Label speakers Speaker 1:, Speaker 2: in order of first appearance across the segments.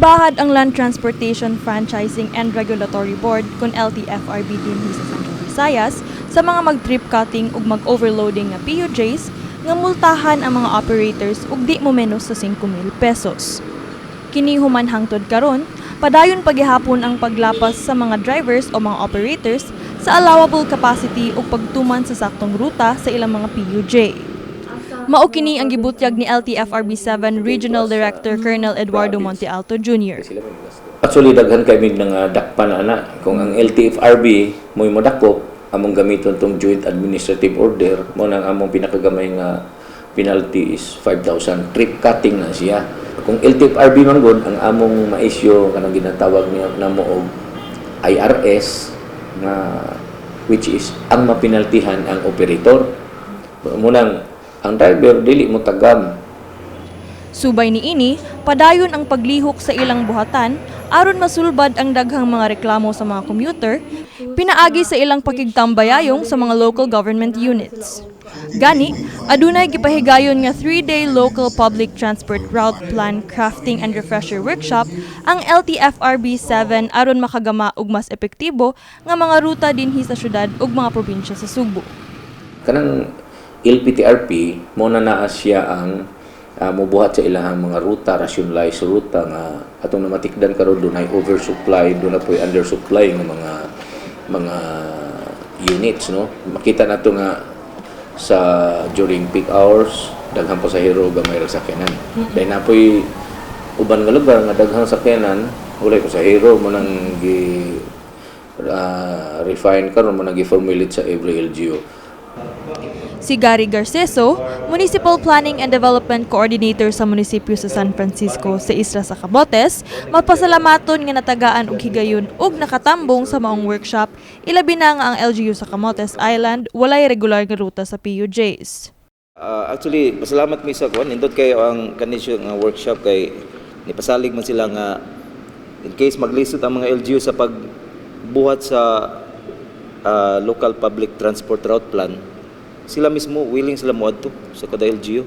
Speaker 1: Nibahad ang Land Transportation Franchising and Regulatory Board kon LTFRB dinhi sa Central Visayas sa mga mag-trip cutting ug mag-overloading nga PUJs nga multahan ang mga operators ug di mo menos sa 5,000 pesos. Kini human hangtod karon, padayon pagihapon ang paglapas sa mga drivers o mga operators sa allowable capacity ug pagtuman sa saktong ruta sa ilang mga PUJ. Mao kini ang gibutyag ni LTFRB 7 Regional Director Colonel Eduardo Montealto Jr.
Speaker 2: Actually, daghan kay mig nga dakpan na ana. Kung ang LTFRB mo'y modakop, among gamiton tong joint administrative order mo nang among pinakagamay nga penalty is 5,000. Trip cutting na siya. Kung LTFRB man gud ang among ma-issue, kanang ginatawag niya namo og IRS nga which is ang mapinaltihan ang operator. Munang ang driver dili mo tagam.
Speaker 1: Subay niini, padayon ang paglihok sa ilang buhatan aron masulbad ang daghang mga reklamo sa mga commuter, pinaagi sa ilang pakigtambayayong sa mga local government units. Gani, adunay gipahigayon nga 3-day local public transport route plan crafting and refresher workshop ang LTFRB 7 aron makagama og mas epektibo nga mga ruta dinhi sa syudad ug mga probinsya sa Sugbo.
Speaker 2: Kanang LPTRP mo na naa siya ang mubuhat sa ilahang mga ruta, rationalize ruta nga atong namatikdan karon, dunay oversupply, dunay po'y undersupply nga mga units, no? Makita nato nga sa during peak hours daghang pasahero, gamay ra sakyanan. Dahil na po'y uban nga lugar nga daghang sakyanan, walay pasahero. Mo nang gi refine karon, mo nang gi-formulate sa every LGU.
Speaker 1: Si Gary Garceso, Municipal Planning and Development Coordinator sa munisipyo sa San Francisco sa Isla sa Camotes, mapasalamaton nga natagaan og higayon ug nakatambong sa maong workshop, ilabi na nga ang LGU sa Camotes Island walay regular nga ruta sa PUJs.
Speaker 3: Actually, pasalamat mi sa kuan, nindot kayo ang kanisyo nga workshop kay nipasalig man sila nga in case maglisod ang mga LGU sa pagbuhat sa local public transport route plan, sila mismo willing sila moadto sa kada LGU.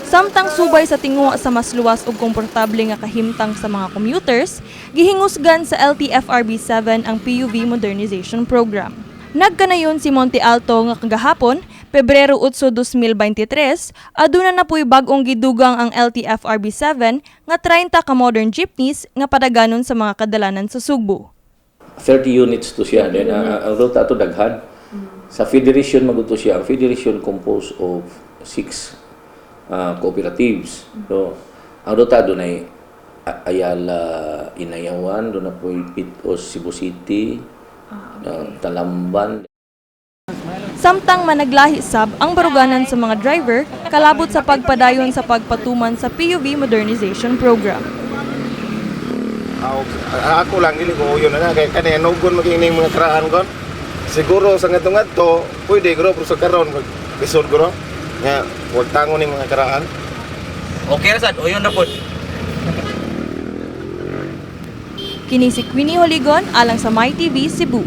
Speaker 1: Samtang subay sa tinguha sa mas luwas ug komportable nga kahimtang sa mga commuters, gihingusgan sa LTFRB 7 ang PUV Modernization Program. Nagkanayon si Monte Alto nga kagahapon, Pebrero 8, 2023, aduna na puy bag-ong gidugang ang LTFRB 7 nga 30 ka modern jeepneys nga padaganon sa mga kadalanan sa Sugbo.
Speaker 2: 30 units to siya. Then ang ruta ato daghan. Sa federation maguto siya. Ang federation composed of six cooperatives. So ang ruta dunay Ayala Inayawan, duna po'y Pit-os Cebu City, Talamban.
Speaker 1: Samtang managlahi sab ang baruganan sa mga driver kalabot sa pagpadayon sa pagpatuman sa PUV Modernization Program.
Speaker 4: Ako, ako lang dili ko uyon na kay kani nugon maging mga karaan kon. Siguro sa ngadto ngadto pwede guro, pero sa karon lisod guro nga wag tangon ning mga karaan.
Speaker 5: Okay ra sad, uyon ra pod.
Speaker 1: Kini si Queenie Holigon alang sa MyTV Cebu.